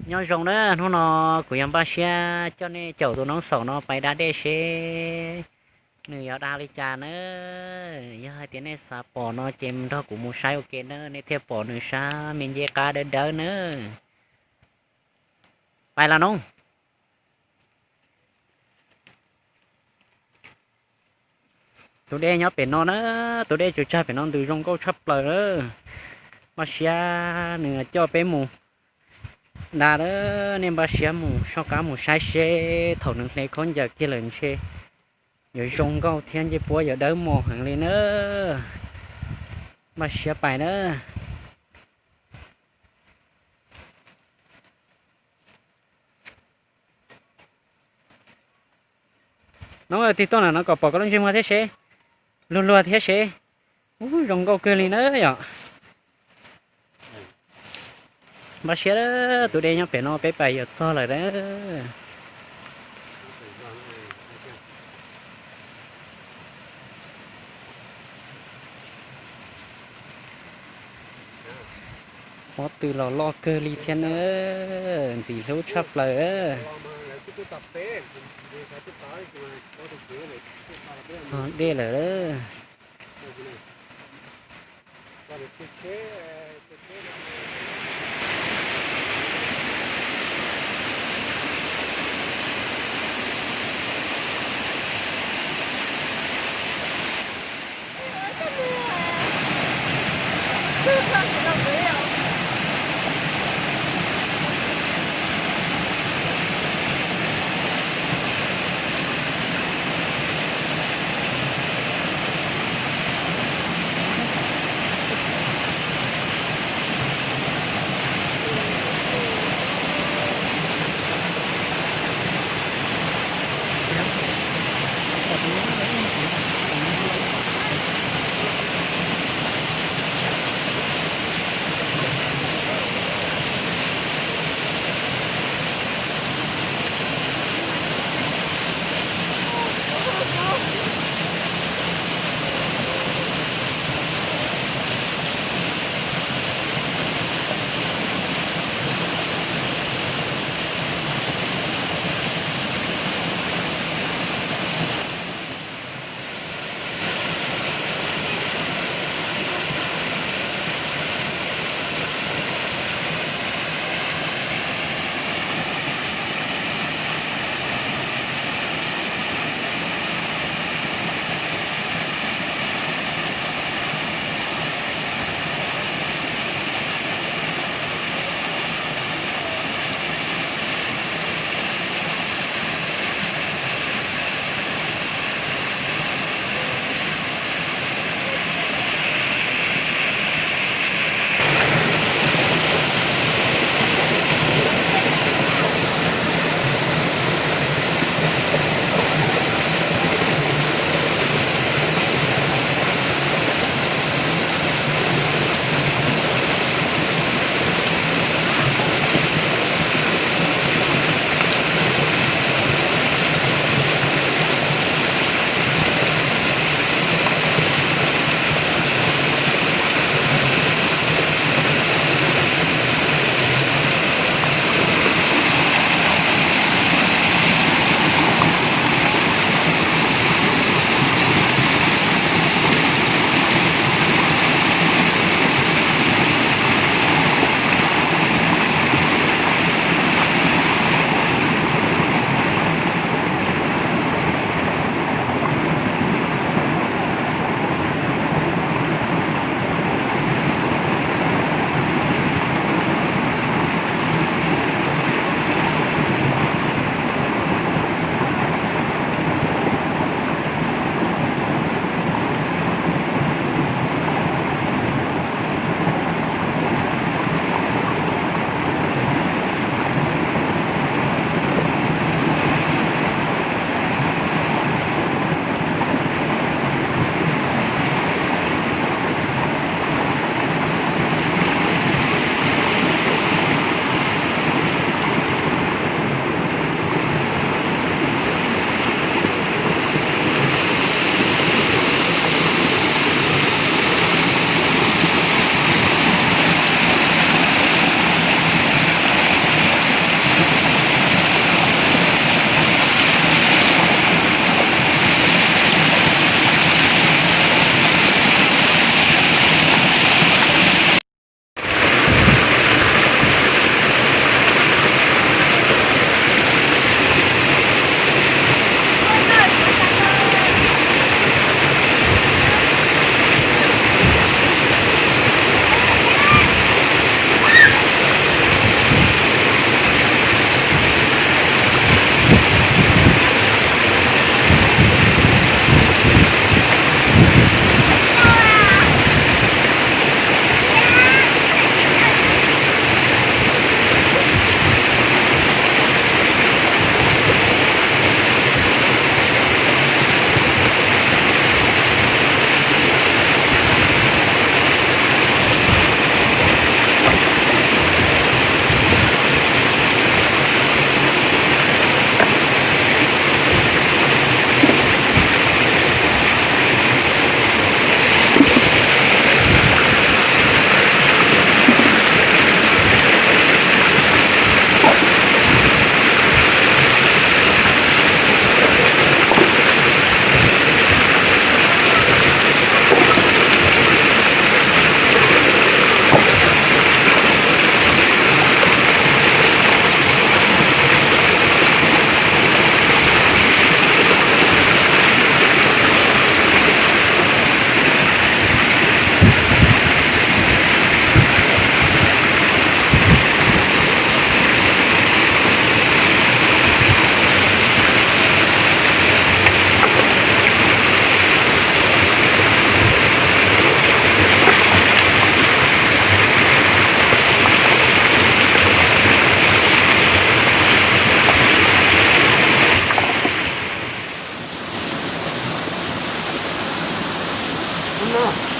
Nyob zoo na, hnub no kuv yog Npaj Siab coj nej caum tus noob xaum no pais da dej seb nws yog da li cas na. Yog hais tias nej xav pom no ces nrog kuv mus saib ua ke na, nej thiaj pom nws sab me ncej qab dawb dawb na. Pais los noob. Tus dej nyob pem no na, tus dej tsaws tsag pem no ntws zoo nkauj tshaj plaws na. Npaj Siab nws coj peb mus da na, nej npaj siab mus soj qab mus saib seb thaum nws hle khaub ncaws kiag lawm ntshe yuav zoo nkauj thiab ncej puab yuav dawb mos heev li na. Npaj siab pais na. Noob, tig tuaj na no kom pom koj lub ntsej muag thiab seb, luag luag thiab seb. Ub, zoo nkauj kawg li na yom. Npaj siab, tus dej nyob pem no peb pais yuav txog lawm na. Pob tw los loj kawg li thiab na, ntxim hlub tshaj plaws. Txog dej lawm. no.